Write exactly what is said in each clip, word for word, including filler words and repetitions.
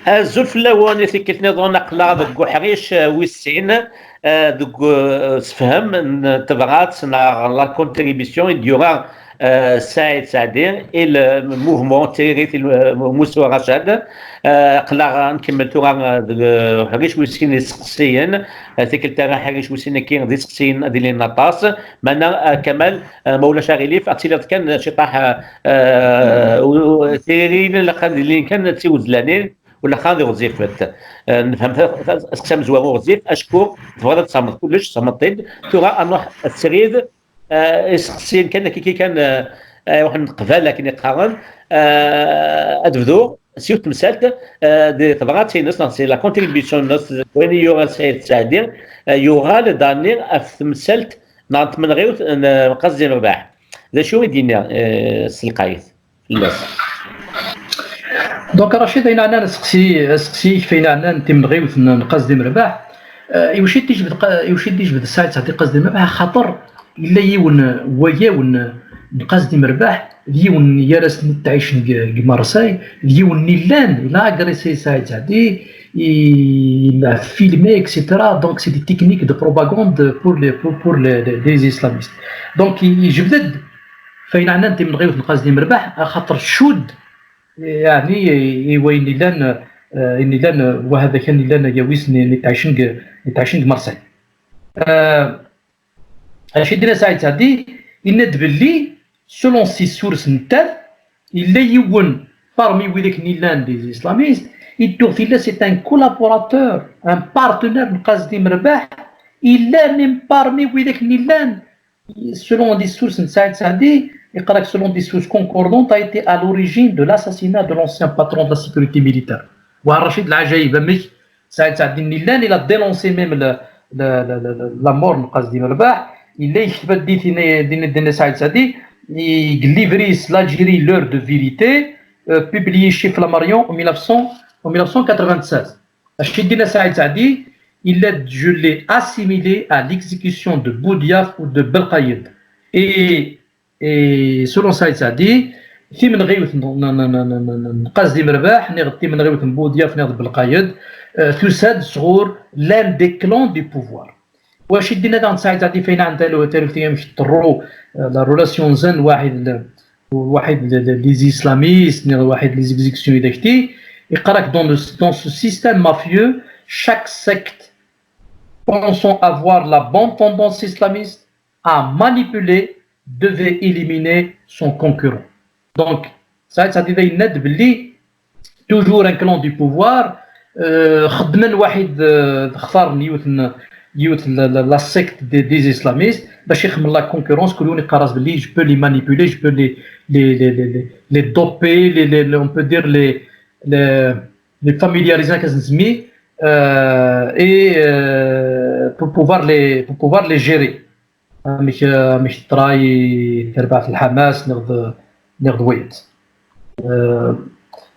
Azul fell-awen. I tikkelt niḍen aql-aɣ deg uḥric, eh, wis sin, eh, deg, eh, usefhem n tebrat neɣ la contribution i d-yura, eh, Saɛid Saɛdi i le mouvement Tiririt i le Musa Racad. Eh, aql-aɣ ad nkemmel tura, eh, deg, eh, uḥric wis sin iseqsiyen. Eh, tikkelt ara ḥric wis sin-agi d iseqsiyen ad ilin aṭas. Meɛna, eh, Kamal, eh, ma ulac aɣilif, ad tiliḍ kan ciṭaḥ, eh, eh, u-, u-, tiririyin ilaq ad ilin kan d tiwezlanin. Wala xaḍi ɣezzifet. Eh, nefhem ta-, ta-, aseqsi amezwaru ɣezzif, acku tebɣiḍ ad tsemmeḍ kullec, semmeḍ-t-id. Tura ad nruḥ srid, eh, iseqsiyen kan, akka kan, eh, eh, ruḥen qbal akken i qqaren. Eh, ad bduɣ s yiwet temsalt, eh, di tebrat-ines, neɣ si la contribution-ines, deg wayen i yura Saɛid Saɛdi, eh, yuɣal-d Dani ɣef temsalt neɣ n tmenɣiwt n, eh, Qasi Rbaḥ. D acu i d-yenna, eh, s lqayet? Fell-as. Donc, Racid, ayen ɛnan aseqsi, aseqsi-ik f ayen ɛnan timenɣiwt n, n Qasi Rbaḥ, eh, iwacu i d-ijbed qa-, iwacu i d-ijbed Saɛid Saɛdi Qasi Rbaḥ? Axaṭer yella yiwen, wayaw n, n Qasi Rbaḥ, d yiwen n gar-asen i ttɛicen deg, deg Marseille, d yiwen n illan, il a agressé Saɛid Saɛdi, il l'a filmé, et cetera. Donc, c'est des techniques de propagande pour les, pour, pour les, les, les islamistes. Donc, i-, yejbed-d f ayen ɛnan timenɣiwt n Qasi Rbaḥ, axaṭer tcudd, yeɛni, i wayen illan, eh, ayen illan, eh, wa hada kan illan yawis n, n ittɛicen deg, ittɛicen deg Marseille. Eh, acu i d-yenna Saɛid Saɛdi? Yenna-d belli, selon ses sources nettat, yella yiwen parmi widak n illan des islamistes, i tuɣ tilla c'est un collaborateur, un partenaire n Qasi Rbaḥ, yella même parmi widak n illan, selon des sources n Saïd Saadi, يقول لك selon des sources concordantes, a été à l'origine de l'assassinat de l'ancien patron de la sécurité militaire. Wa Rachid Lajaïb, amek Saïd Saadi nillan, il a dénoncé même le, le, le, le, le, la mort de Qasi Rbaḥ. Il a écrit, dit, dit, dit, dit Saïd Saadi, il livre l'Algérie l'heure de vérité, euh, publié chez Flammarion en mille neuf cents, en mille neuf cent quatre-vingt-seize. Acu i d-yenna Saïd Saadi, il a dit, je l'ai assimilé à l'exécution de Boudiaf ou de Belkayed. Et, et selon Saïd Saadi, timenɣiwt n, n, n Qasi Rbaḥ, niɣ timenɣiwt n Boudiaf, niɣ d Belkayed, euh, tusa-d sɣur l'un des clans du pouvoir. Wacu i d-yenna daɣen Saïd Saadi f ayen ɛnan taluft-agi amek tḍerru, euh, la relation nzan waḥid le, waḥid le, le, les islamistes, niɣ waḥid les exécutions i d akti, yeqqar-ak dans le, dans ce système mafieux, chaque secte pensant avoir la bonne tendance islamiste à manipuler devait éliminer son concurrent. Donc, Saïd Saadi da yenna-d belli toujours un clan du pouvoir, euh, xeddmen waḥid, euh, xtaren yiwet n, yiwet la, la, la secte des, des islamistes, bac ixemmem la concurrence, kul yiwen iqqar-as belli je peux les manipuler, je peux les, les, les, les, les, les doper, les, les, les, on peut dire les, les, les familiariser, euh, et, euh, pour pouvoir les, pour pouvoir les gérer. Amek, amek teḍra i terbaɛt n Lḥamas, niɣ d, niɣ d wayeḍ. Euh,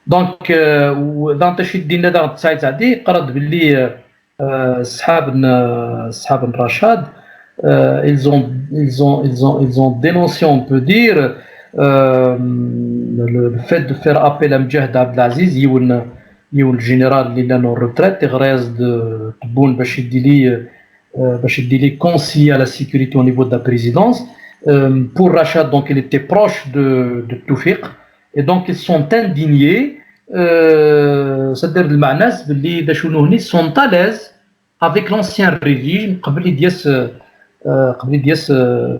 donc, euh, u-, d acu i d-yenna daɣen Saïd Saadi, yeqqar-d belli, euh, euh, ṣṣḥab n, euh, ṣṣḥab n Racad, euh, ils ont, ils ont, ils ont, ils ont dénoncé, on peut dire, euh, le, le fait de faire appel à Mejahid Abdelaziz, yiwen, yiwen général li llan en retraite, iɣer-as-d Tebboune bac ad yili, euh, euh, bac ad yili conseiller à la sécurité au niveau de la présidence. Euh, pour Racad, donc, il était proche de, de Toufiq. Et donc, ils sont indignés. Euh, c'est-à-dire, le manas, belli d acu nutni, sont à l'aise avec l'ancien régime, qbel i d-yas, euh, qbel i d-yas, euh,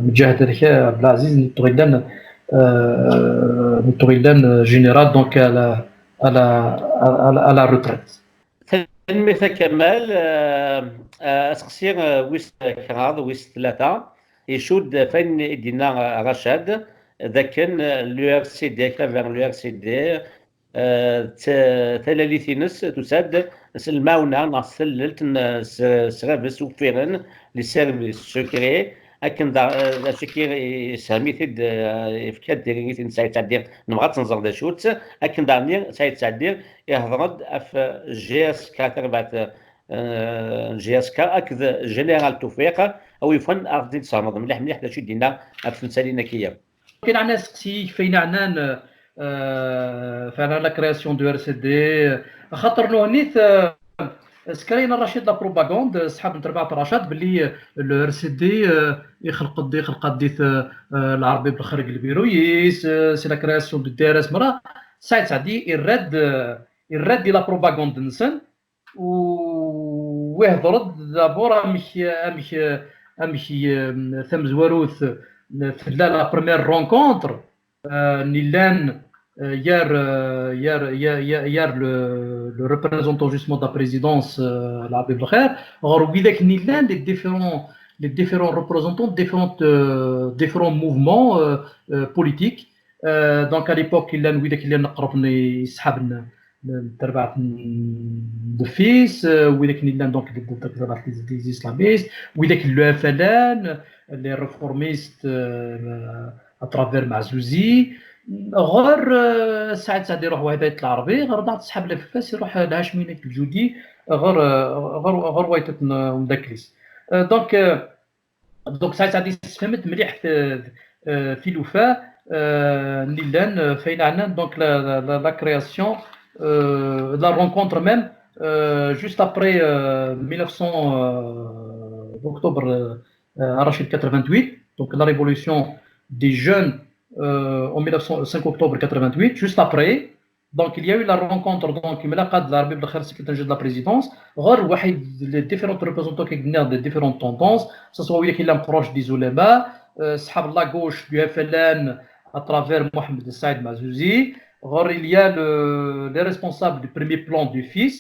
Mejahid Abdelaziz, nettuɣ illan, euh, nettuɣ illan, euh, général, donc, à la, à la, à la, à la retraite. Tanemmirt a Kamal. Euh, euh, aseqsi, euh, wis kraḍ, wis tlata, icudd f ayen i d-yenna, euh, Racad, d akken, euh, l'U R C D, à travers l'U R C D, euh, t-, talalit-ines tusa-d s lmaɛuna neɣ s tallelt n, s, s Rabes uffiren, les services secrets, akken da, euh, d acu-agi yesshem-it-id, euh, yefka-d tiririt n Saïd Saadi, nebɣa ad tt-nẓer d acu-tt, akken daɣen Saïd Saadi ihḍer-d ɣef, euh, G S K, tarbaɛt, euh, G S K akked Général Toufiq, a wi yufan ad ɣ-d-teshermeḍ mliḥ mliḥ d acu i d-yenna ɣef temsalin-agi. Akken ɛnan aseqsi-ik f ayen ɛnan, euh, euh, فعلا la création du R C D, euh, خاطر نهنيت, euh, سكرينا الرشيد la propagande, صحاب نتربع الرشاد باللي le R C D, euh, يخلق الدي يخلق الديث, euh, العربي بالخرج البيرويس, euh, c'est la création du D R S مرة. سعيد سعدي يرد, euh, يرد la propagande نسن ويهضر d'abord امك امك امك ثمزوروث في la première rencontre, euh, نيلان, euh, hier, euh, hier, hier, hier, hier, le, le représentant justement de la présidence, euh, العربي بالخير, غير ويداك نيلان les différents, les différents représentants, différentes, euh, différents mouvements, euh, euh, politiques. Euh, donc à l'époque, il a ويداك اللي نقرب يسحب تربعت دفيس, euh, ويداك نيلان donc تربعت les islamistes, ويداك le F L N, les réformistes, euh, à travers معزوزي. غير, euh, سعيد سعدي يروح وهداية العربي, غير بعد صحاب الفاس يروح لهاشمينة الجودي, غير, euh, غير, غير وايتة مدكليس. Euh, donc, euh, donc سعيد سعدي استفهمت مليح في, في لوفا, euh, نيلان, euh, فين عنا donc la, la, la, la création, euh, de la rencontre même, euh, juste après, euh, mille neuf cents, euh, octobre, euh, euh, رشيد quatre-vingt-huit, donc la révolution des jeunes, euh, en mille neuf cent, cinq octobre quatre-vingt-huit, juste après. Donc il y a eu la rencontre, donc ملاقات العربي بالخير, secrétaire général de la présidence, غير واحد les différents représentants كي قلنا des différentes tendances, ça soit وياك اللي proche des oulémas, euh, صحاب la gauche du F L N à travers Mohamed Saïd Mazouzi, غير il y a le, les responsables du Premier Plan du fils,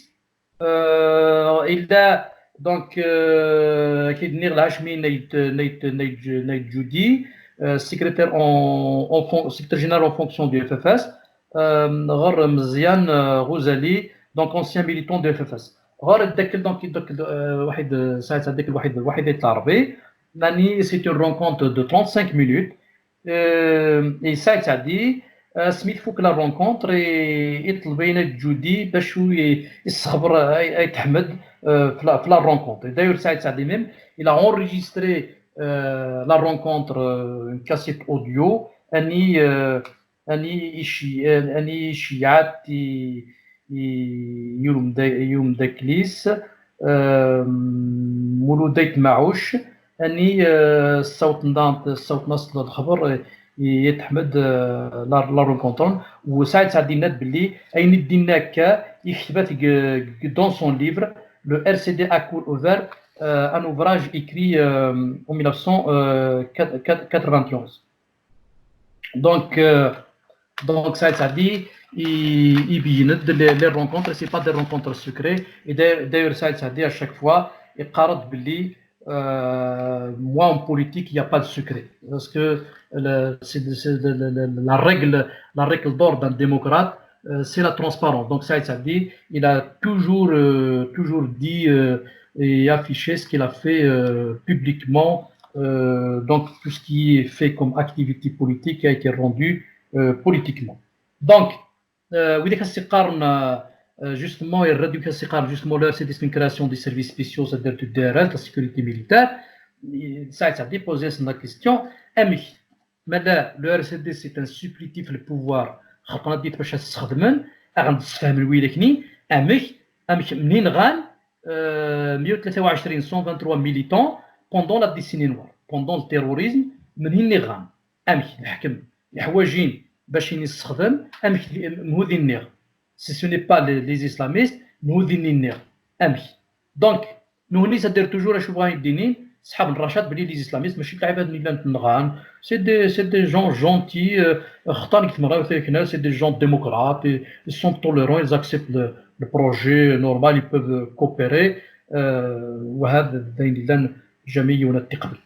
euh, il y a donc, euh, كي دنيغ الهاشمي نايت, نايت, نايت, نايت جودي, euh, secrétaire en, en fon-, secrétaire général en fonction du F F S, euh, غير مزيان, euh, غزالي, donc ancien militant du F F S. غير داك, donc, داك, euh, واحد, ساعات هذاك الواحد, واحد العربي, يعني, c'est une rencontre de trente-cinq minutes. Euh, et سعيد سعدي, euh, سميت فوق la rencontre, et, et طلبينا جودي باش هو ي-, يسخبر, أي, أي تحمد, euh, في la, في la rencontre. Et d'ailleurs, سعيد سعدي même, il a enregistré, euh, la rencontre, euh, une cassette audio, أني, euh, أني إشي-, أني شيعات ي-, ي-, يوم دا-, يوم داكليس, euh, مولوديت معوش, أني, euh, الصوت نضان, الصوت نص الخبر, euh, يتحمد, euh, la, la rencontre. وسعيد سعدي ناد باللي أين الدين هكا يكتبت ق-, ق-, dans son livre, le R C D à cœur ouvert, euh, un ouvrage écrit, euh, en mille neuf cent quatre-vingt-onze. Donc, euh, donc, سعيد سعدي, il, il بين les, les rencontres, c'est pas des rencontres secrètes. Et d'ailleurs, d'ailleurs, سعيد سعدي, à chaque fois, il قارد باللي, euh, moi, en politique, il n'y a pas de secret. Parce que le, c'est, c'est le, le, le, la règle, la règle d'or d'un démocrate, euh, c'est la transparence. Donc, سعيد سعدي, il a toujours, euh, toujours dit, euh, et affiché ce qu'il a fait, euh, publiquement. Euh, donc, tout ce qui est fait comme activité politique a été rendu, euh, politiquement. Donc, euh, ويديك السقارن, euh, justement, يرد ويديك السقارن, justement, le R C D, c'est une création des services spéciaux, c'est-à-dire du D R S, de la sécurité militaire. سعيد سعدي بوزي la question, أمك, مالا le R C D, c'est un supplétif le pouvoir, خلقنا ديت باش تستخدمن, أغن تستفهم الويلكني, أمك, أمك منين غان, euh, مية وثلاثة وعشرين, cent vingt-trois militants pendant la décennie noire, pendant le terrorisme, منين غان, أمك الحكم يحواجين باش يستخدم, أمك مهودين نيغ. Si ce n'est pas les, les islamistes, مهودين نيغ. أمك. Donc, نهني c'est-à-dire toujours أشوف غاين الدينين, صحاب الرشاد بلي les islamistes, ماشي كاع عباد اللي لان تنغان. C'est des, c'est des gens gentils, euh, خطان كتمغاو ثيكنا, c'est des gens démocrates, et ils sont tolérants, ils acceptent le, le projet normal, ils peuvent coopérer, euh, وهذا دين لان jamais يونت تقبل.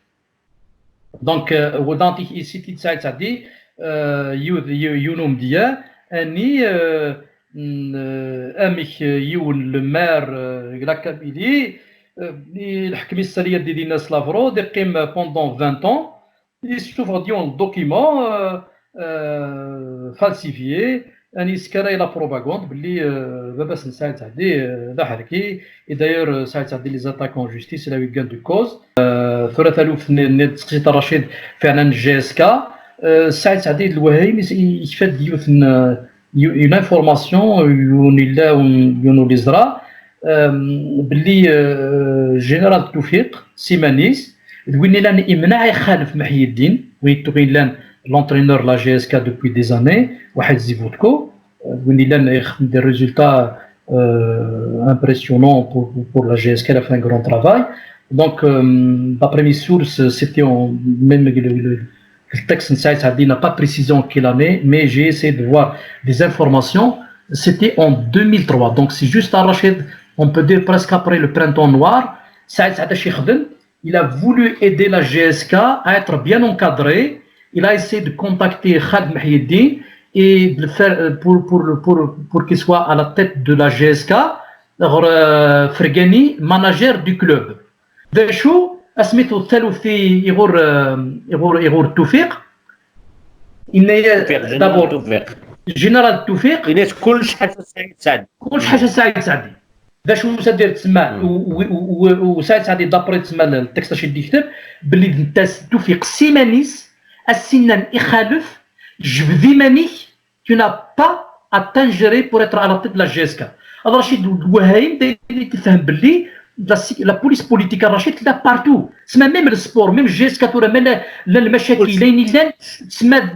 Donc, euh, ودانتي ici, سعيد سعدي, euh, يو-, يو-, يونو مديا, أني, euh, ن-, أمك يون le maire, euh, la Kabylie, euh, الحكم السرية دي دينا سلافرو, دي قيم pendant vingt ans, يشوف ديون document, euh, euh, falsifié, أني سكراي la propagande, باللي, euh, بابا سعيد سعدي, euh, ذا حركي, et d'ailleurs, euh, سعيد سعدي les attaques en justice, il a eu gain de cause. ثلاثة آلاف نيت سقسيت الرشيد فعلا G S K, Euh, Saɛid Saɛdi Lwahim yekfa-d yiwet n, une information, yiwen illa, yiwen ur yeẓra, euh, belli, euh, Général Toufiq s iman-is d win illan imneɛ, ixalef Meḥyeddin, win yellan l'entraîneur de la J S K depuis des années, Wahed Zivotko, euh, d win illan ixdem des résultats euh, impressionnant pour, pour la J S K, elle a fait un grand travail. Donc, euh, d'après mes sources, c'était en, même le, le, le texte de Saïd Saadi n'a pas précisé en quelle année, mais j'ai essayé de voir des informations. C'était en deux mille trois. Donc, c'est juste à Rachid, on peut dire presque après le printemps noir. Saïd Saadi, il a voulu aider la J S K à être bien encadrée. Il a essayé de contacter Khaled Mehyeddin et de le faire euh, pour, pour, pour, pour qu'il soit à la tête de la J S K. Ɣer Fergani, manager du club. D acu asmi tewwet taluft i ɣur, i ɣur, i ɣur Tufiq? Yenna-yas d'abord Général Tufiq. Yenna-yas kullec ḥaca Saɛid Saɛdi. Kullec ḥaca Saɛid Saɛdi. D acu Saɛid Saɛdi tsemma? U Saɛid Saɛdi d'après tsemma le texte acu d-yekteb belli d netta Tufiq s iman-is, as-innan ixalef, jbed iman-ik, tu n'as pas à t'ingérer pour être à la tête de la J S K. Rachid Ouaheim, il faut savoir que la police politique à Rachid, il a partout. C'est même le sport, même J S K, tout le monde, le machin qui est là, c'est même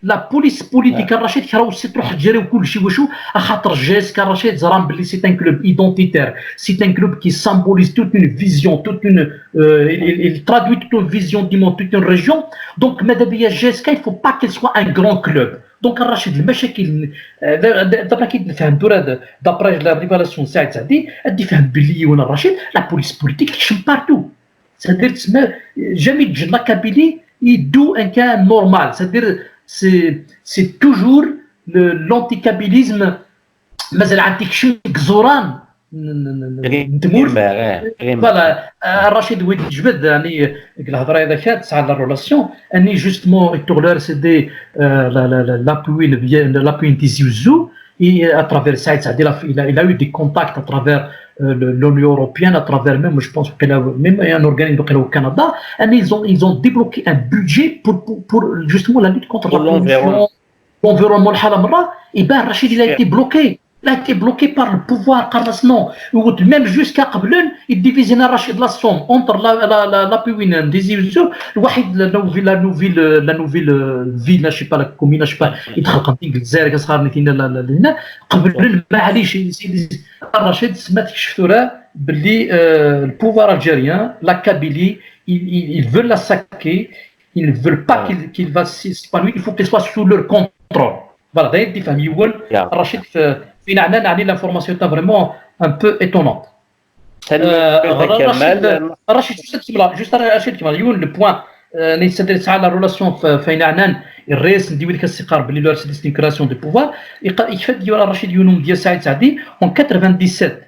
la police politique à Rachid, qui a aussi trop géré au coup, chez vous, à J S K Rachid, c'est un club identitaire. C'est un club qui symbolise toute une vision, toute une, euh, il, il, traduit toute une vision du monde, toute une région. Donc, Madame J S K, il ne faut pas qu'elle soit un grand club. Donc, Rachid, le machin qui, euh, d'après la révélation de Saïd Saadi, elle dit, Rachid, la police politique, ils sont partout. C'est-à-dire, jamais la Kabylie, il doit un cas normal. C'est-à-dire, c'est toujours l'anticabylisme, mais elle a un Voilà, Rachid Ouaheim, je veux dire, la relation, justement, il tourne le R C D, l'appui, l'appui Tizi Ouzou, et à travers ça, il a, il a eu des contacts à travers euh, l'Union européenne, à travers même, je pense, même un organisme au Canada, et ils ont, ils ont débloqué un budget pour, pour, pour justement la lutte contre la pollution, l'environnement, et ben Rachid, il a été bloqué. Il a été bloqué par le pouvoir, par non. Même jusqu'à Kablen, il divise Rachid la Somme entre la, la, la, la Tizi Ouzou, la nouvelle, la nouvelle, la nouvelle ville, je sais pas, la commune, je sais pas, il Kablen, معليش, Rachid, سمعت كشف ثورة باللي le pouvoir algérien, la Kabylie, ils veulent la saquer, ils ne veulent pas qu'il va s'épanouir, il faut qu'il soit sous leur contrôle. Voilà, d'ailleurs, tu fais Rachid, فين عنا نعني l'information est vraiment un peu étonnante. Rachid, juste Rachid Kemal, le point, نتسدر على la relation فين عنا الرئيس ندير لك السقار باللي le R C D c'est une création de pouvoir. يكفى ديال Rachid يونم ديال سعيد سعدي en quatre-vingt-dix-sept.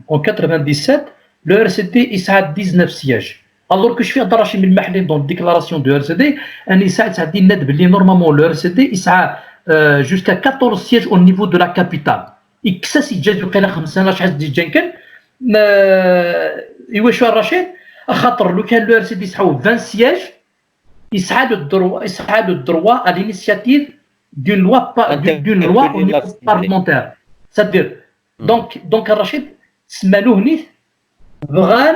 En quatre-vingt-dix-sept, le R C D يسعى dix-neuf sièges. Alors que je fais Rachid Milmahlin dans la déclaration du R C D, أن يسعى سعدي ناد باللي normalement le R C D يسعى jusqu'à quatorze sièges au niveau de la capitale. يكسس يتجاز وقيلا خمسة أنا شحال دي جانكن. يوشوا رشيد خاطر لو كان le R C D يسعى vingt sièges, يسعى le droit, يسعى le droit à l'initiative d'une loi, d'une loi au niveau parlementaire. C'est-à-dire, donc, donc Rachid, سمانوه نيت بغان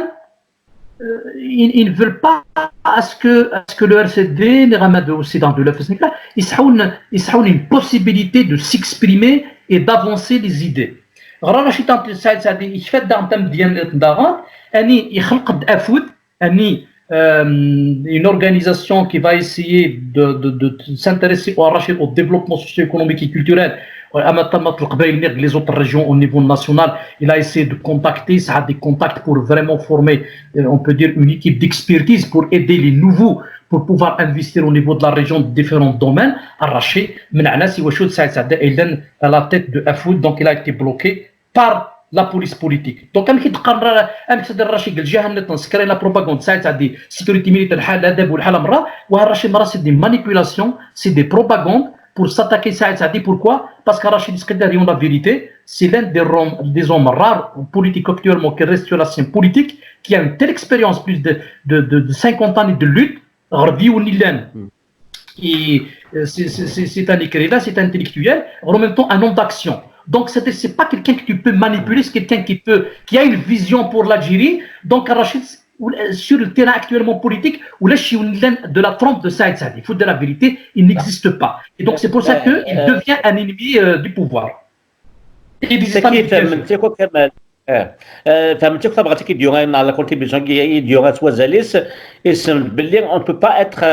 ils ne veulent pas à ce que, à ce que le R C D, les Ramadan aussi dans de l'F S N K, ils ont une possibilité de s'exprimer et d'avancer les idées. Rachid Saïd Saadi, il fait dans une organisation qui va essayer de, de, de s'intéresser au, au développement socio-économique et culturel أما تمت القبائل نيغ les autres régions au niveau national, il a essayé de contacter, ça a des contacts pour vraiment former, euh, on peut dire, une équipe d'expertise pour aider les nouveaux pour pouvoir investir au niveau de la région de différents domaines. Rachid, من عناس وشود سعيد سعد إلن à la tête de Afoud, donc il a été bloqué par la police politique. Donc, أمك تقرر، أمك تدير رشيد الجهة نتن سكرين la propagande سعيد سعدي sécurité militaire حال الأدب والحالة مرة، وها رشيد مرة c'est des manipulations, c'est des propagandes, pour s'attaquer à Saïd Saadi. Pourquoi? Parce que Rachid Iskandar, la vérité, c'est l'un des, des hommes rares politiques actuellement qui reste sur la scène politique, qui a une telle expérience, plus de, de, de, de cinquante années de lutte, ɣer d yiwen yellan, et, euh, c'est, c'est, c'est, c'est un écrivain, c'est un intellectuel, en même temps un homme d'action. Donc, c'est, c'est pas quelqu'un que tu peux manipuler, c'est quelqu'un qui peut, qui a une vision pour l'Algérie. Donc, Rachid, sur le terrain actuellement politique, ulac yiwen yellan de la trempe de Saïd Saadi. Il faut dire la vérité, il n'existe pas. Et donc, c'est pour ça qu'il devient un ennemi, euh, du pouvoir. Et des Islamistes, bien sûr. Fehment-ak akk tabrat i d-yuran, la contribution i d-yuran s wazal-is, isem belli on peut pas être,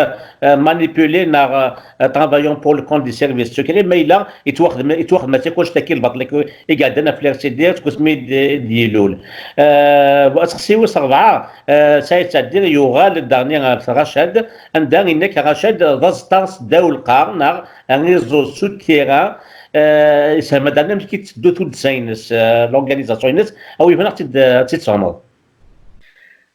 euh, manipulé neɣ, euh, travaillant pour le compte des services secrets, ma yella yettwaxdem, yettwaxdem-as akk annect-agi lbaṭel i iɛeddan ɣef l'R C D seg wasmi d-, d-yilul. Euh, aseqsi wis rebɛa, euh, Saïd Saadi yuɣal-d daɣen ɣer Rachad, anda yenna-k Rachad d aẓeṭṭa seddaw lqaɛa neɣ un réseau souterrain, euh, yessehma-d amek i tetteddu tuddsa-ines, euh, l'organisation-ines, awi bɣiɣ ad tt-id-, ad tt-id-tesɛumeḍ.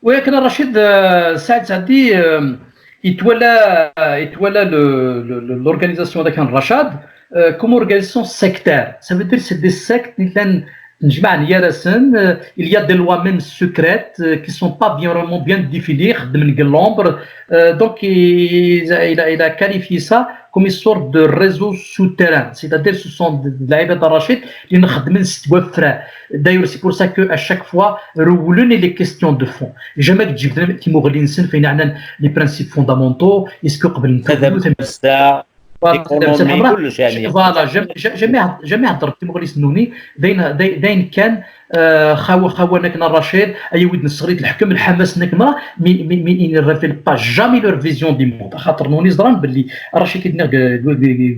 Oui, akken a Rachid, euh, Saïd Saadi, euh, yettwala, yettwala le, le, le, l'organisation d akken Rachad, euh, comme organisation sectaire. Ça veut dire c'est des sectes i llan nejmaɛen gar-asen, euh, il y a des lois même secrètes, euh, qui sont pas bien, vraiment bien définies, xeddmen deg l'ombre. Euh, donc, il, il a, il a qualifié ça comme une sorte de réseau souterrain, c'est-à-dire ce sont de, de lɛibad a Rachid, li nxeddmen s twafra. D'ailleurs, c'est pour ça que à chaque fois, rewlen les questions de fond. Jamais que tjibdem timuɣli-nsen, fayen ɛnan les principes fondamentaux, est-ce que qeblen tadamsa, voilà, l'économie, kullec, yeɛni. Voilà, jamais, jamais, jamais heddren timuɣli-nsen nuni, d ayen, d ayen, d ayen kan, euh, xawa, xawa akken a Rachid, ay wid n ṣṣeɣrit lḥkem, lḥamas n akken mra, mais, mais, mais ils ne révèlent pas jamais leur vision du monde. Axaṭer nuni ẓran belli, Rachid i d-nniɣ deg, deg, deg, deg,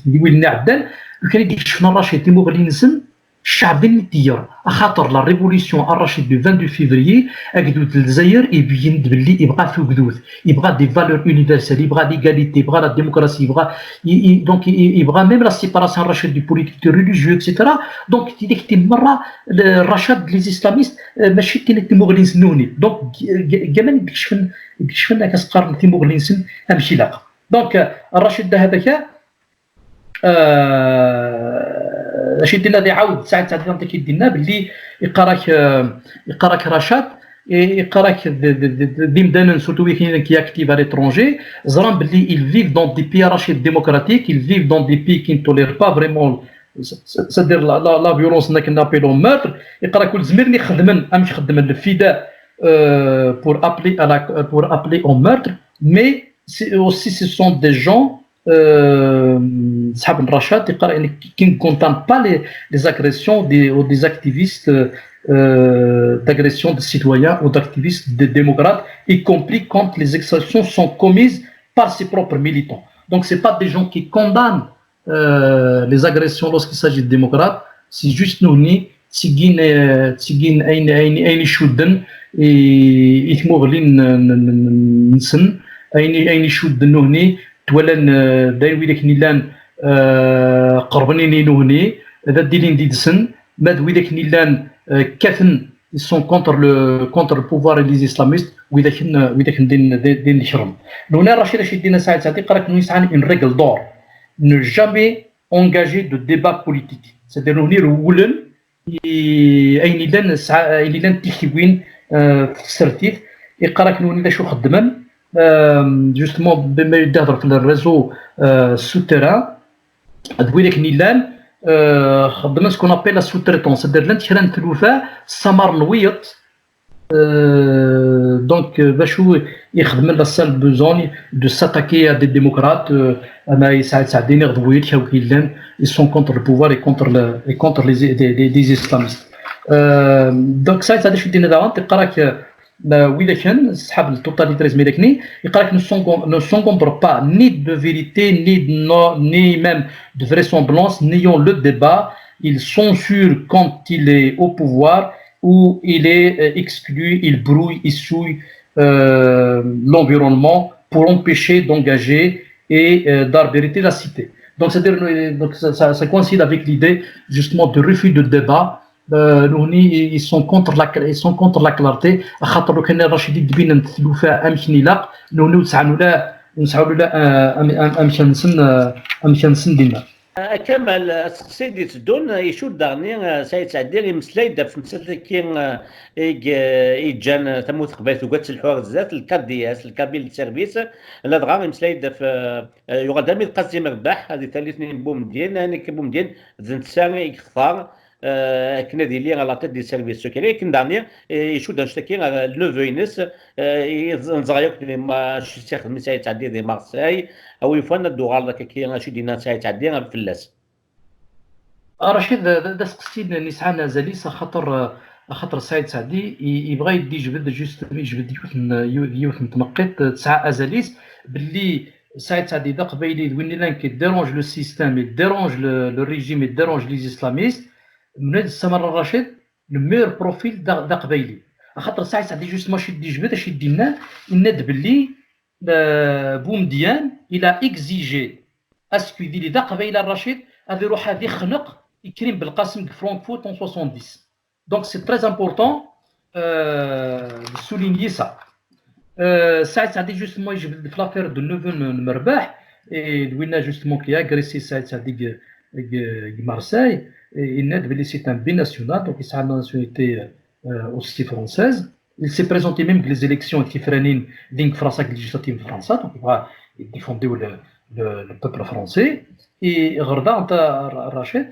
deg wid-nni iɛeddan, lukan i d-ikecfen a Rachid timuɣli-nsen, ccɛeb d ayen i t-yeɣran. Axaṭer la révolution a Rachid du vingt-deux février, agdud n Lezzayer ibeggen-d belli ibɣa tugdut, ibɣa des valeurs universelles, ibɣa l'égalité, ibɣa la démocratie, ibɣa, i, i, donc, i, i, ibɣa même la séparation a Rachid du politique, du religieux, et cetera. Donc, il est mort, le Rachad, les islamistes, euh, mačči d tin timuɣli-nsen nuni. Donc, g-, g-, gaman i d-kecfen, i d-kecfen akken s-qqaren timuɣli-nsen amek ilaq. Donc, euh, Rachid da hada ka, euh, acu i d-yenna, ad iɛawed Saɛid Saɛdi, d akken i d-yenna belli iqqar-ak, euh, iqqar-ak Rachad, i-, iqqar-ak d, d, d, d, d imdanen, surtout wid qui active à l'étranger, ẓran belli ils vivent dans des pays anarchiques démocratiques, ils vivent dans des pays qui ne tolèrent pas vraiment, c'est-à-dire la, la, la violence, n akken appel au meurtre, iqqar-ak ur zmiren i xedmen amek xedmen le FIDA, euh, pour appeler à la, pour appeler au meurtre, mais c'est aussi, ce sont des gens, euh, صحاب Rachad, qui, qui ne condamnent pas les, les agressions des, ou des activistes, euh, d'agression de citoyens ou d'activistes, de démocrates, y compris quand les exactions sont commises par ses propres militants. Donc, c'est pas des gens qui condamnent, euh, les agressions lorsqu'il s'agit de démocrates, c'est juste nuni, tteggin, euh, tteggin ayen, ayen, ayen icudden i, i tmuɣli n, n, n, n-, nsen, ayen, ayen icudden nuni, twalan, euh, d ayen widak nillan, euh, qerben i nuni, d ad d-ilin did-sen, ma d widak nillan, euh, kkaten, ils sont contre le, contre le pouvoir et les islamistes, widak n, widak n din, din, din nekrem. Nuna Rachid Rachid Dina Saïd Saïd, iqqar-ak nuni sɛan une règle d'or. Ne jamais engager de débat politique. C'est-à-dire, nuni rewlen i ayen illan sɛa-, ayen illan tiktiwin, euh, f tsertit, iqqar-ak nuni d acu xeddmen, euh, justement, bima yedda hder f le réseau, euh, souterrain, d widak nillan, euh, xeddmen ce qu'on appelle la sous-traitance, c'est-à-dire llant kra n tlufa, samar n wiyeḍ, euh, donc, euh, d acu i xedmen la seule besoin de s'attaquer à des démocrates, euh, ama Saïd Saïd neɣ d wiyeḍ kra n yillan, ils sont contre le pouvoir et contre le, et contre les, des, des, des islamistes. Euh, donc, Saïd Saïd, acu d-yenna daɣen, iqqar-ak, euh, widak-n, ṣṣḥab n totalitarisme widak-nni, iqqar-ak, ne s'encom-, ne s'encombrent pas ni de vérité, ni de no-, ni même de vraisemblance, niant le débat. Ils censurent quand il est au pouvoir, où il est, euh, exclu, il brouille, il souille, euh, l'environnement pour empêcher d'engager et, euh, d'arbitrer la cité. Donc, c'est-à-dire, euh, donc ça, ça, ça coïncide avec l'idée, justement, de refus de débat. Euh, nuni, ils sont contre la cl-, ils sont contre la clarté. Axaṭer lukan Rachid i d-binen tlufa amek ilaq, nuni ur sɛan ula, ur sɛan ula, euh, am-, am-, amek nsen, euh, amek nsen dinna. Kamal, aseqsi i d-itteddun, icudd daɣen, eh, Saɛid Seɛdi, imeslay-d ɣef temsalt-agi, eh, i yeǧǧan tamurt n Leqbayel tugi ad telḥu ar zdat, le cas d'IAS, le cas d'IAS de service, ladɣa imeslay-d ɣef, eh, yuɣal-d armi d Qasi Merbaḥ, di tallit-nni n Boumediene, ayen akka Boumediene d netta i yextar, eh, akken ad yili à la tête des services secrets, akken daɣen, eh, icudd annect-agi ɣer neveu-ines, eh, i neẓra yakk di ma-, acu i s-ixdem i Saɛid Seɛdi di Marseille, a wi yufan ad d-uɣaleḍ akka-agi acu i d-yenna Saɛid Seɛdi fell-as. Ah, Racid, d, d aseqsi n yesɛan azal-is, axaṭer, axaṭer Saɛid Seɛdi i, ibɣa ad d-ijbed, juste, ijbed yiwet n, yiw-, yiwet n tneqqiṭ, tesɛa azal-is, belli Saɛid Seɛdi d aqbayli, d win illan qui dérange le système, il dérange le, le régime, il dérange les islamistes. Mnad Samar Racid, le meilleur profil d, d aqbayli. Axaṭer Saɛid Seɛdi, justement, acu i d-ijbed, acu i d-yenna, yenna-d belli, euh, Boumediene, il a exigé à ce que d aqbayli, Racid, ad iruḥ ad ixneq Ikrim Belqasem deg Francfort en soixante-dix. Donc c'est très important, euh, de souligner ça. Euh, Saïd Saadi, justement, yejbed-d l'affaire de neveu n Merbaḥ, et d winna, justement, qui a agressé Saïd Saadi deg, deg, deg Marseille, et il dit que c'est un binational, donc il a la nationalité, euh, aussi française. Il s'est présenté même les élections tifranin din Fransa, les législatives de France, donc il va défendre le, le, le peuple français. Et Rachid,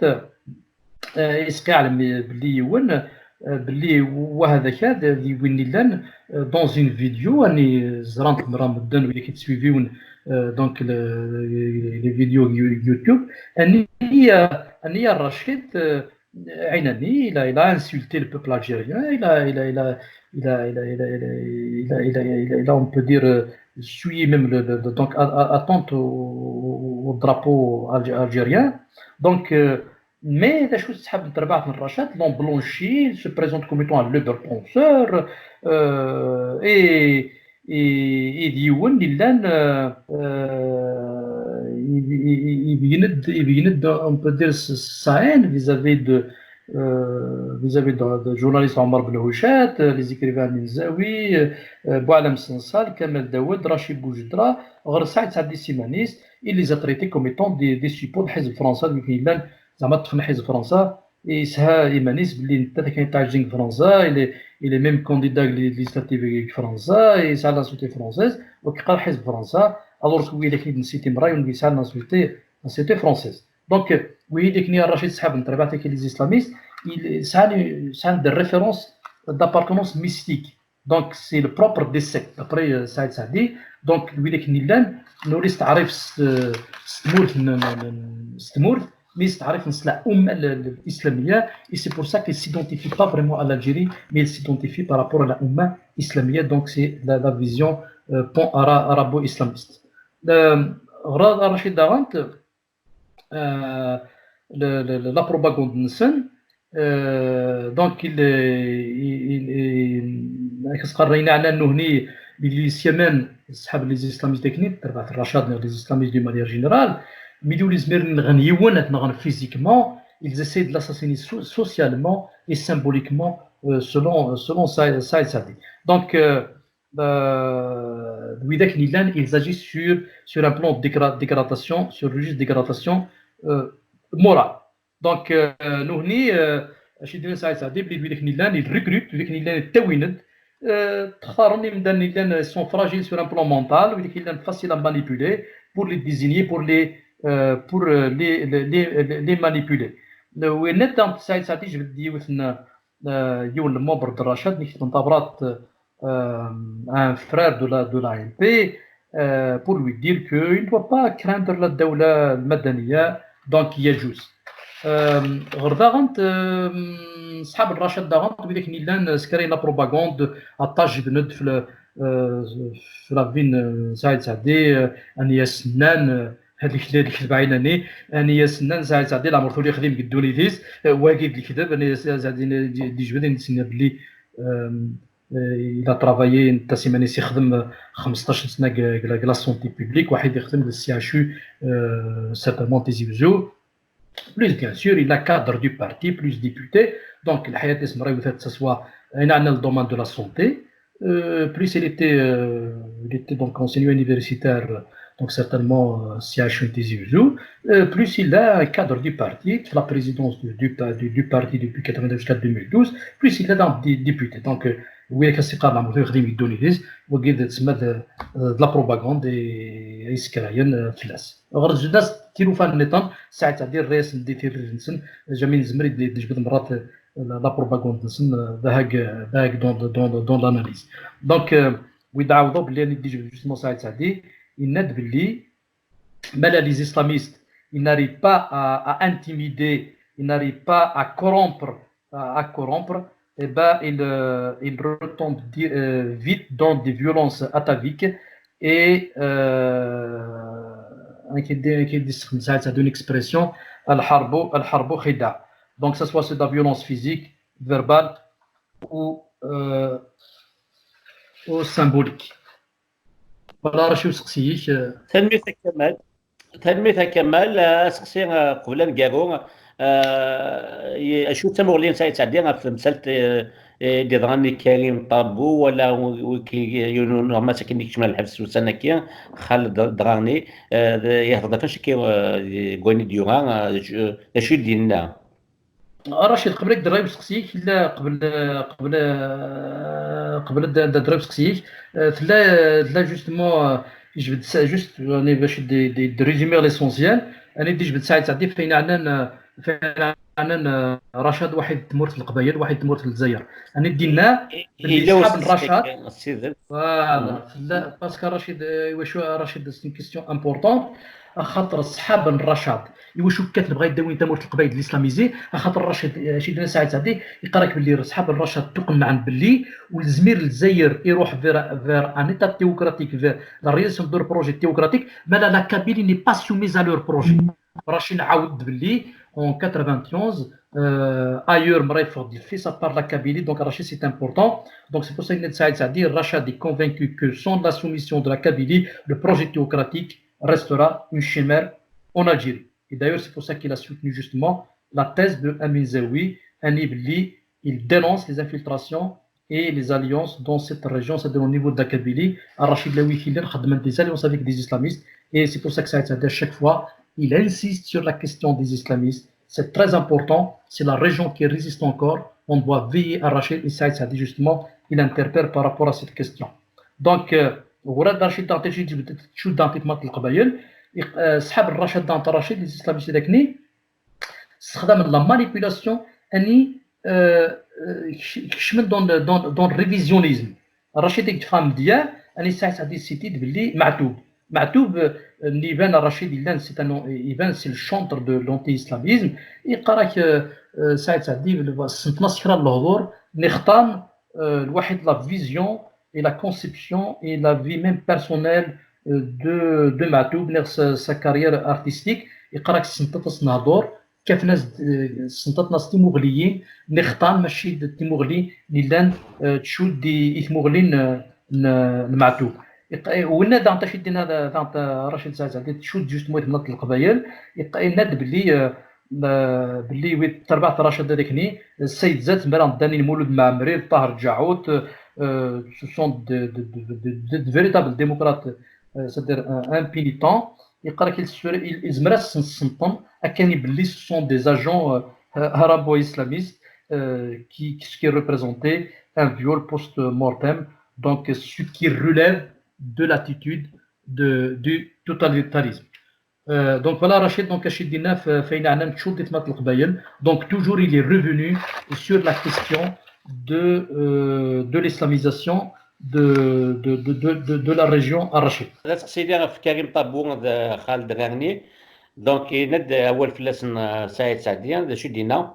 euh, isqi ɛlem belli yiwen, euh, belli wa hada-k d win illan, euh, dans une vidéo, ani ẓran-t mra medden, wid i k-yettsuiviwen, euh, donc le, les vidéos You-, YouTube, ani, euh, ani Rachid, euh, Ainani, il a, il a insulté le peuple algérien, il a, il a, il a, il a, il a, il a, il a, il a, il a, il a, il a, on peut dire, euh, souillé même le, le, le, donc, a-, a-, atteinte au, au, au drapeau algé-, algérien. Donc, euh, mais la chose, c'est que Rachid, l'ont blanchi, il se présente comme étant un libre penseur, euh, et, et, et d yiwen illan, euh, euh, il, il, il, il vient de, il vient de, on peut dire, sa haine vis-à-vis de, euh, vis-à-vis de, de journalistes Omar Belhouchat, euh, les écrivains Minzawi, euh, euh, Boualem Sansal, Kamel Daoud, Rachid Boujdra, ɣer Saïd Saadi Simanis, il les a traités comme étant des, des supports de Hizb Fransa, donc il a, زعما ṭṭfen Hizb Fransa, yesha iman-is belli netta d akken yettɛajin deg Fransa, il est, il est même candidat deg les législatives deg Fransa, yesha la nationalité française, donc yeqqar Hizb Fransa, alors que widak i d-nessiti mra, yesha la nationalité, nationalité française. Donc, widak-nni Rachid, ṣṣḥab n terbaɛt-agi les islamistes, il, sɛan, sɛan des références d'appartenance mystique. Donc, c'est le propre des sectes, d'après, euh, Saïd Saadi. Donc, widak-nni llan, nuli s taɛrift s, s tmurt n, n, n, s tmurt, mais s taɛrift n la umma l, l, l'islamiyya. Et c'est pour ça qu'il s'identifie pas vraiment à l'Algérie, mais il s'identifie par rapport à la umma islamiyya. Donc, c'est la, la vision, euh, pan-ara-, arabo-islamiste. Euh, Ra-, Rachid daɣen, euh, le, le, le, la propagande-nsen. Euh, donc, il, il, il, il, akken s-qqaren, ayen ɛnan nuhni, il, il, les islamistes techniques, terbaɛt Rachad, les islamistes d'une manière générale, mi d ur izmiren nɣen yiwen, ad nɣen physiquement, ils essayent de l'assassiner so-, socialement et symboliquement, euh, selon, selon Saïd, Saïd Saadi. Donc, euh, euh, d widak-nni llan, ils agissent sur, sur un plan de dégra-, dégradation, sur le registre de dégradation, euh, morale. Donc, euh, nuhni, euh, acu i d-yenna Saïd Saadi, belli d widak-nni llan, ils recrutent, d widak-nni llan ttawin-d, euh, ttextaren imdanen-nni llan, sont fragiles sur un plan mental, widak-nni llan faciles à manipuler, pour les désigner, pour les, euh, pour, euh, les, les, les, les manipuler. Euh, winna, Saïd Saadi, yejbed-d yiwet n, euh, yiwen n membre de Rachad, nekk n tabrat, euh, un frère de la, de l'A N P, euh, pour lui dire qu'il ne doit pas craindre la dawla al-madaniya, donc يجوز. Euh, ɣer daɣen, euh, ṣṣḥab n Rachad daɣen, widak-nni llan, euh, skarin la propagande, aṭas jebden-d f la, euh, f la vie n, euh, Saïd Saadi, euh, ani as-nnan, euh, هذيك اللي كتب عيناني، أني سنان سعيد سعدي العمر ثولي خديم قدوني ديس، واقي الكذب، أني سعيد سعدي دي جبد، أني سنة بلي، آم، آه، إلا travaillé، نتا سيماني سيخدم خمسطاش سنة ك-، ك-، la santé publique، واحد يخدم ل C H U، آه، certainement تيزي وزو. Plus, bien sûr, il a cadre du parti, plus député. Donc, الحياة اسم راهي وثلاث سوا، هنا عندنا le domaine de la santé. Euh, plus il était, euh, il était donc enseignant universitaire, Donc certainement, euh, si Achoun Tizi Ouzou, euh, plus il a un cadre du parti, la présidence du, du, du, du parti depuis quatre-vingt-deux jusqu'à deux mille douze, plus il a donc des députés. Donc, euh, oui, c'est quand même, on va dire, de, de la propagande et, et, euh, tilufa nniḍen, saɛet ɛdi rres-d di tirri-nsen, jamais nezmer ad d-nejbed merrat, euh, la, la propagande-nsen, euh, d ahag, d ahag dans, dans, dans l'analyse. Donc, euh, wi d-ɛawdeɣ belli ad d-nejbed justement saɛet ɛdi, yenna-d belli, mais là, les islamistes, ils n'arrivent pas à, à intimider, ils n'arrivent pas à corrompre, à, à corrompre, et ben, ils, euh, ils retombent di- euh, vite dans des violences ataviques et, euh, كيدي- كيدي يستخدم ساعات هذه une expression, الحرب الحرب خداع. Donc, ça soit c'est de la violence physique, verbale ou, euh, ou symbolique. Voilà, Rachid, seqsi-k, euh. Tanemmirt a Kamal. Tanemmirt a Kamal. Euh, aseqsi, euh, qbel aneggaru, euh, y- acu d tamuɣli n Saɛid Seɛdi ɣef temsalt, euh, euh, d-yeḍran i Karim Tabou, wala wi- wi- ki- yiwen n uneɣmas akken i yekcem ɣer lḥebs ussan-agi, Xaled Drarni, euh, d- yehḍer ɣef wacu-agi, euh, deg wayen i d-yuɣa, euh, d acu- d acu i d-yenna? Rachid, qbel ad d-rreɣ i useqsi-k, la, qbel, qbel, qbel ad d-, ad d-rreɣ i useqsi-k, euh, tella, tella justement, euh, yejbed sa- juste, euh, يعني باش d- d- d-résumer l'essentiel, يعني d-yejbed Saɛid Seɛdi f ayen ɛnan, euh, f ayen ɛnan, euh, Rachad waḥid n tmurt n Leqbayel, waḥid n tmurt n Lezzayer. يعني d-yenna belli ṣṣḥab n Rachad, voilà, tella, parce que Rachid, euh, iwacu Rachid, c'est une question importante, axaṭer ṣṣḥab n Rachad, iwacu kkat nebɣa ad d-awin tamurt n Leqbayel d l'islamisé, axaṭer Rachid, euh, acu d-yenna Saɛid Seɛdi, yeqqar-ak belli ṣṣḥab n Rachad ttuqennɛen belli ur nezmir Lezzayer iruḥ vers, vers un état théocratique, vers la réalisation d'un projet théocratique, mais la, la Kabylie n'est pas soumise à leur projet. Rachid nɛawed belli en quatre-vingt-onze, euh, ailleurs, Mraïf Fordilfi, ça part la Kabylie, donc Rachid, c'est important. Donc c'est pour ça que Saïd Saïdi, Rachad est convaincu que sans la soumission de la Kabylie, le projet théocratique restera une chimère en Algérie. Et d'ailleurs, c'est pour ça qu'il a soutenu justement la thèse de Amin Zawi, un livre, il dénonce les infiltrations et les alliances dans cette région, c'est-à-dire au niveau de la Kabylie. Rachid Lawi, il a des alliances avec des islamistes. Et c'est pour ça que Saïd Saïdi, à chaque fois, il insiste sur la question des islamistes. C'est très important. C'est la région qui résiste encore. On doit veiller à Rachid et Saïd Saïdi, justement, il interpelle par rapport à cette question. Donc, euh, ورا رشيد دانتي شي تشو دانتي تمات القبايل، يق- آه، صحاب الرشاد دانت رشيد، les islamistes داكني، استخدام la manipulation، اني، آه، آه، كش- كشمن دون دون دون révisionnisme. الرشيد يتفهم مزيان، اني ساعات غادي سيتي باللي معتوب، معتوب، آه، اللي يبان الرشيد يلان c'est un، يبان c'est le chantre de l'anti-islamisme. يقراك، آه، آه، ساعات غادي سنت ناس كرا الهضور نختام، آه، الواحد la vision et la conception et la vie même personnelle, euh, de, de Matoub, sa, sa carrière artistique. يقراك سنتطس نهضور، كيف ناس، آه، سنتط ناس تيموغليين، نختار ماشي د-، تيموغلي اللي لان، آه، تشود يتموغلين، آه، ن-، نمعتوب. يق-، ونا دانت شي دينا دانت رشيد سعد زعدي تشود جوست مويت من القبايل. يق-، يناد بلي، آه، آه، بلي ويت تربعت رشيد هذاكني، السيد زاد مران داني المولود معمري، طاهر جاعوت، آه، ce sont de, de, de, de, de, de véritables démocrates, آه، c'est-à-dire, آه، un pénitent. يقرا كي السوري يزمر السنطن اكاني بلي ce sont des agents, آه، arabo-islamistes, آه، qui, qui, qui représentaient un viol post-mortem, donc ce qui relève de l'attitude de, du totalitarisme. Euh, donc voilà, Rachid, donc, اش دينا في، فين عنا نتشو دي تمات القبايل. Donc toujours, il est revenu sur la question de, euh, de l'islamisation de, de, de, de, de, de la région à Rachid. هذا تقصيدي في كريم طابو، هذا خالد غاني. Donc يند اول فلاس سعيد سعدي، هذا شو دينا؟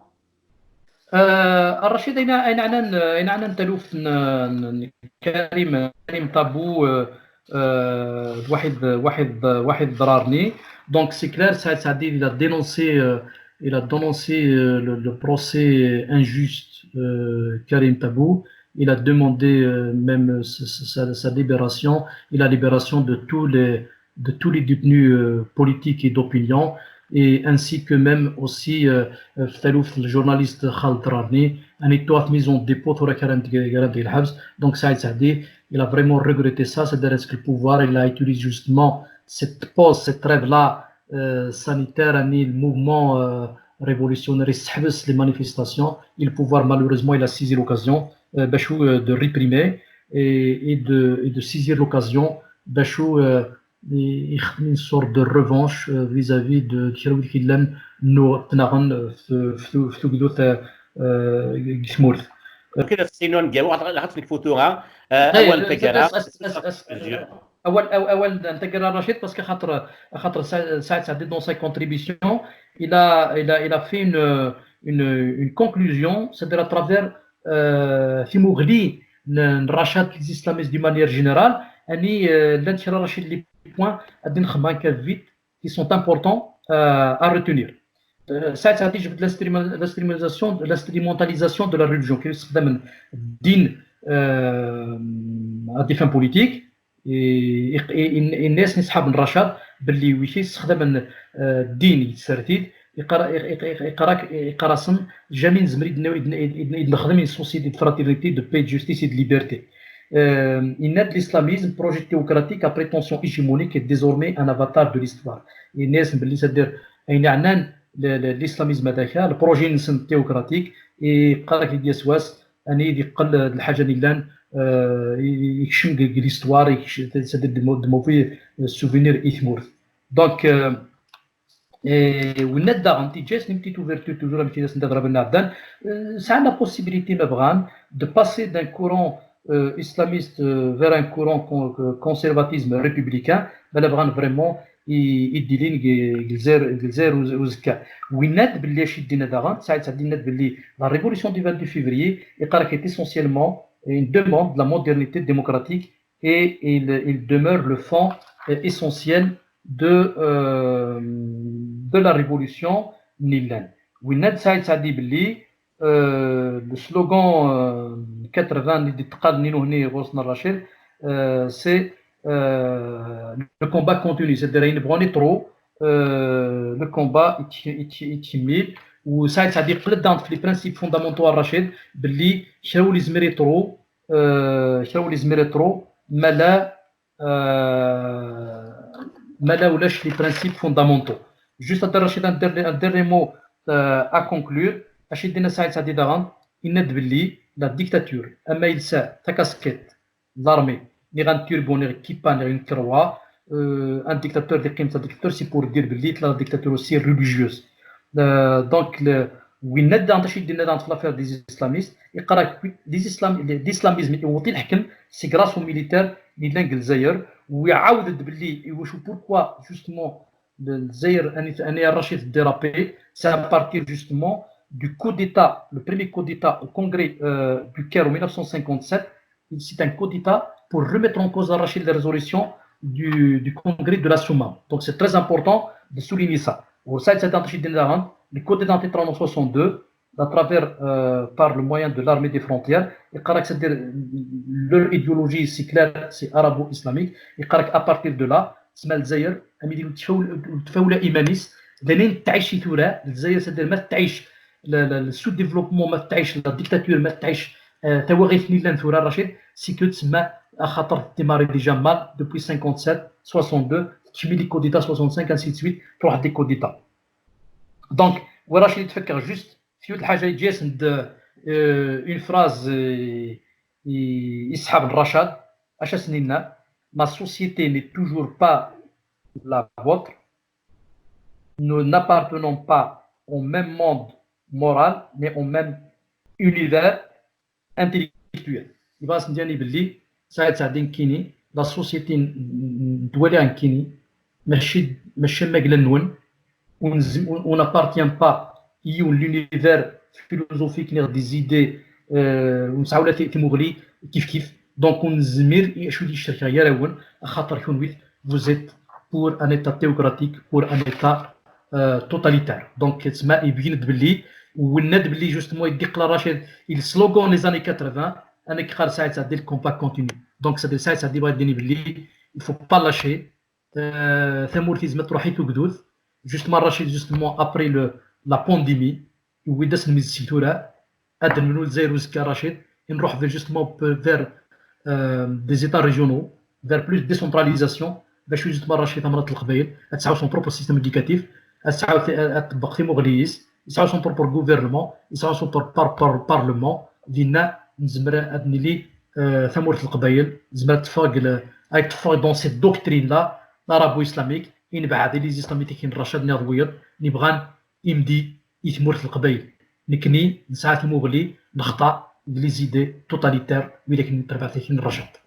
آه، الرشيد، اين اين عنا، اين عنا نتلوف ن- ن- كريم، كريم طابو، آه، آه، واحد واحد واحد ضرارني. Donc c'est clair, Saïd Saïdi, il a dénoncé, euh, il a dénoncé, euh, le, le procès injuste, euh, Karim Tabou. Il a demandé, euh, même, euh, sa, sa- sa libération et la libération de tous les, de tous les détenus, euh, politiques et d'opinion, et ainsi que même aussi, euh, euh, في تلوف الجورناليست خالد رارني، أن يتوقف mise en dépôt ثورة كرنت كرنت الحبس. Donc Saïd Saïdi, il a vraiment regretté ça, c'est-à-dire que le pouvoir, il a utilisé justement cette pause, cette trêve-là, euh, sanitaire, ani le mouvement, euh, révolutionnaire, il s'habille les manifestations, et le pouvoir, malheureusement, il a saisi l'occasion, euh, bachou, euh, de réprimer et, et de, et de saisir l'occasion, bachou, euh, et, et une sorte de revanche, euh, vis-à-vis de, de kra wid i yellan nnu ttnaɣen, euh, f, f, f tugdut, euh, euh, deg tmurt. Kra tessinu ngeru, ɣaṭ nekfu tura, euh, awal n taggara. Awal, aw-, awal n taggara, Rachid, parce que xaṭer, xaṭer Sa-, Saïd Saadi, dans sa contribution, il a, il a, il a fait une, une, une conclusion, c'est-à-dire à travers, euh, timuɣli n, n rachat les islamistes d'une manière générale, ani, euh, llant kra, Rachid, les points ad nxemmem akka vite, qui sont importants, euh, à retenir. Euh, Saïd Saadi, je veux l'instrument-, l'instrumentalisation, l'instrumentalisation de la religion, qui est ddin, euh, à des fins politiques, et, et, et, et الناس نسحاب الرشاد باللي ويكي استخدم، آه، الدين يتسرتيد، يقرا، يقرا، يقرا، يقرا صن، jamais نزمر يدن-، يدن-، يدن-، يدن نخدم une société de fraternité, de paix, de justice et de liberté. Euh, il naît de l'islamisme, projet théocratique à prétention hégémonique est désormais un avatar de l'histoire. الناس باللي c'est-à-dire أين عنان ل-، ل-، l'islamizme هذاك، le projet نسن théocratique، يقرا كي ديال سواس، اني يدي قل الحاجه اللي لان، آه، يكشم ديك l'histoire، يكش-، c'est-à-dire de mau-, de mauvais souvenirs يثمور. Donc, euh, et وين داغن تي جاست une petite ouverture toujours un petit peu ندير بن عبدان، آه، سعنا possibilité ما بغان de passer d'un courant, euh, islamiste, euh, vers un courant con-, conservatisme républicain، ما بغان vraiment يديلين الجزائر، الجزائر وزكا. ويناد باللي اش يدينا داغن، سعيد سعدي ناد باللي la révolution du vingt-deux février يقرا كي essentiellement une demande de la modernité démocratique et il, il demeure le fond, euh, essentiel de, euh, de la révolution نيلان. ويناد سعيد سعدي باللي euh, le slogan, euh, quatre-vingts اللي تقال نينو هني غوصنا الرشيد، euh, c'est, euh, le combat continue, c'est-à-dire ينبغوني trop, euh, le combat يتكمل. وسعيد سعدي قلت دانت في les principes fondamentaux الرشيد باللي شراو لي زميري trop, euh, شراو لي زميري trop مالا ما لا ولاش les principes fondamentaux. Juste هذا الرشيد un dernier, un dernier mot, euh, à conclure. اش يدينا سعيد سعدي داغن؟ يناد باللي la dictature اما يلسا تاكاسكيت l'armée ني غان تيربو ني كيبا ني غين كروا، euh, un dictateur دي قيمة dictateur c'est pour dire باللي la dictature aussi religieuse. Euh, donc le, وين ندا اش يدينا داغن في l'affaire des islamistes؟ يقرا les islam-, l'islamisme يوطي الحكم c'est grâce aux militaires اللي لان الجزائر. ويعاود باللي يوشو pourquoi justement الجزائر اني اني الرشيد dérapé, c'est à partir justement du coup d'état, le premier coup d'état au congrès, euh, du Caire en mille neuf cent cinquante-sept. C'est un coup d'état pour remettre en cause الرشيد les résolutions du, du congrès de la Soummam. Donc c'est très important de souligner ça. وسعيد سعدي نطيش يدينا داغن le coup d'état نطيش en soixante-deux, à travers, euh, par le moyen de l'armée des frontières. يقرا لك c'est-à-dire leur idéologie c'est clair, c'est arabo-islamique. يقرا لك à partir de là تسمى الجزائر امي يديروا تفاول-، تفاولا ايمانيس لانين تعيش ثورة الجزائر c'est-à-dire ما تعيش le, le, le sous-développement ما تعيش la dictature ما تعيش، آه، تواغيث نيلان ثورة الرشيد c'est que تسمى خاطر démarrer déjà mal depuis cinquante-sept, soixante-deux, تكمل les coups d'état soixante-cinq, ainsi de suite, تروح des coups d'état. Donc ورشيد يتفكر juste في واحد الحاجة يجيس عند، آه، une phrase، آه، يسحب الرشاد اش سنينا: la société n'est toujours pas la vôtre, nous n'appartenons pas au même monde moral ni au même univers intellectuel. يبغى سندياني باللي سعيد سعدي نكيني la société ندوالي نكيني ماشي ماشي ماكله نون. On n'appartient pas à l'univers philosophique ni des idées, euh, ونسعاو لا تمغلي كيف كيف. Donc ونزمير شو دي الشركه يا راون خاطر كون ويت vous êtes pour un état théocratique, pour un état, euh, totalitaire. Donc تسمى يبين باللي وناد باللي justement يديق لا رشيد il slogan les années quatre-vingts. انا كي قال سعيد سعدي le combat continue. Donc c'est-à-dire سعيد سعدي بغا يديني باللي il faut pas lâcher. آه، ثمورتي زعما تروحي تقدوث. Justement الرشيد justement après le, la pandémie يوي داس الميز سيتورا ادن منو الجزائر وزكا رشيد نروح vers justement vers, euh, des états régionaux, vers plus de décentralisation. bac ur yettmerrac i tamnaḍt n Leqbayel, ad tesɛu son propre système éducatif, ad tesɛu, ad tṭebbeq timuɣli-is, yesɛu son propre gouvernement, yesɛu son propre parlement. Dinna nezmer ad nili, euh, tamurt n Leqbayel, nezmer ad teffeɣ deg le-, ad teffeɣ dans cette doctrine-là, l'arabo-islamique, i nebɛed i les islamiques n Racad niḍ wiyeḍ, nibɣan imdi i tmurt n Leqbayel. Nekni nesɛa timuɣli, nexḍa deg les idées totalitaires, widak n terbaɛt n Racad.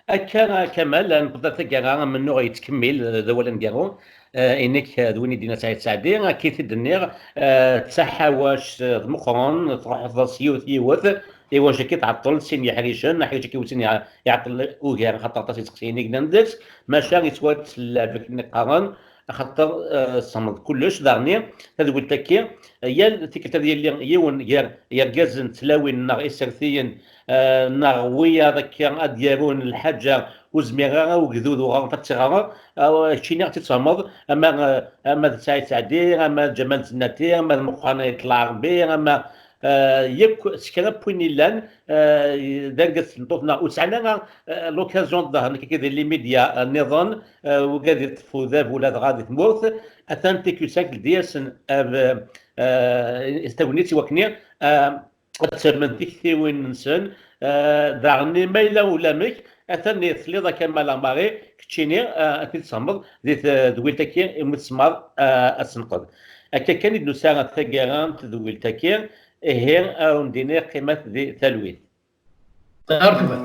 Akka, a Kamal, newweḍ ar taggara, amennuɣ yettkemmil, d awal aneggaru, eh, inek, eh, d win i d-yenna Saɛid Saɛdi, akka i t-id-nniɣ, eh, d taḥawact, eh, d Meqqran, truḥeḍ s yiwet yiwet, iwacu akka i tɛeṭṭel sin yeḥricen, aḥric akka i wet-, sin iɛeṭṭel ugar, xaṭer aṭas iseqsiyen i yellan deg-s, maca yettwattellab akken i qqaren, axaṭer, eh, semmeḍ kullec. Daɣen tadwilt-agi, eh, yal tikkelt ad yili yiwen gar yergazen d tlawin neɣ isertiyen, eh, neɣ wiyaḍ akka ad d-yarun lḥaǧa ur zmireɣ ara, ugdud uɣerf ad tt-ɣreɣ, eh, keččini ad tt-tfehmeḍ, ama, eh, ama d Saɛid Saɛdi, ama d Ǧamal Zennati, ama d Meqqran Ayt Lɛerbi, ama, eh, yakk s kra n win illan, eh, d argaz d tmeṭṭut neɣ ur sɛan ara, eh, l'occasion d ḍahren akka di les médias, eh, nniḍen, eh, wigad yeṭṭef udabu ladɣa di tmurt, atan T Q cinq ldi-yasen, eh, eh, tagnit i wakken, eh, ad ttremen tiktiwin-nsen, eh, daɣen ma yella ulamek, atan tesliḍ a Kamal Amari, keččini, eh, ad t-id-tsemmeḍ di tedwilt-agi imi tzemreḍ, eh, ad tsenqeḍ. Akka kan i d-nusa taggara n tedwilt-agi, ihi, ad wen-d-iniɣ qqimet di talwit. Ar tebɛed.